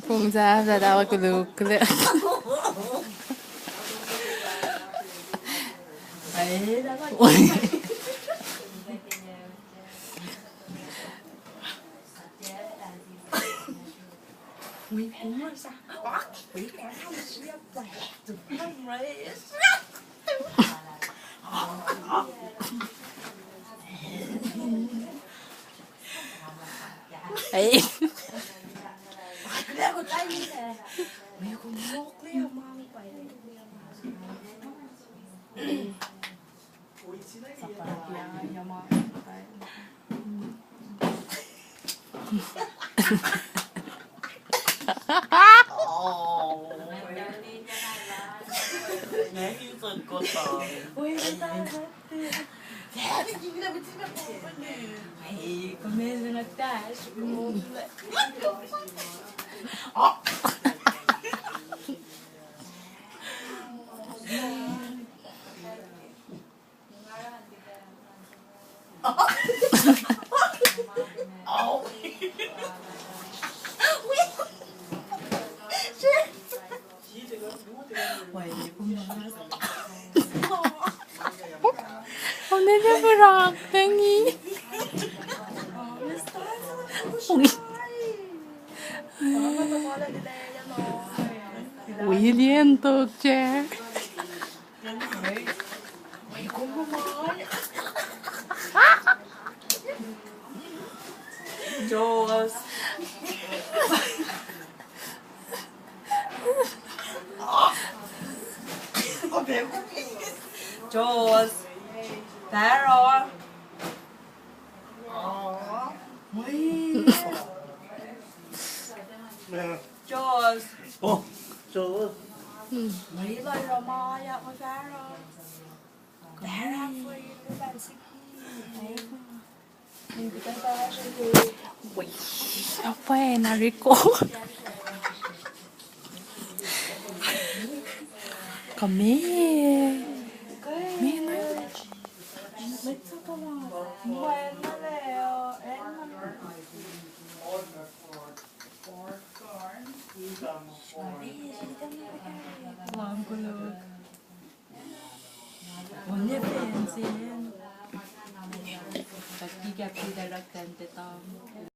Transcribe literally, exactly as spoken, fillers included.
Kom sahp lah tala koluk. Ei. Kom ne pura tangi. William Tokje. Jos. Jos. Taro. Jos. Oh, Jos. Mweyen Ramaya, Taro. Taro, Woi, apa na riko? Kame. Me na. Lang koluk. Only fancy. Tapi kaki darak tante tam.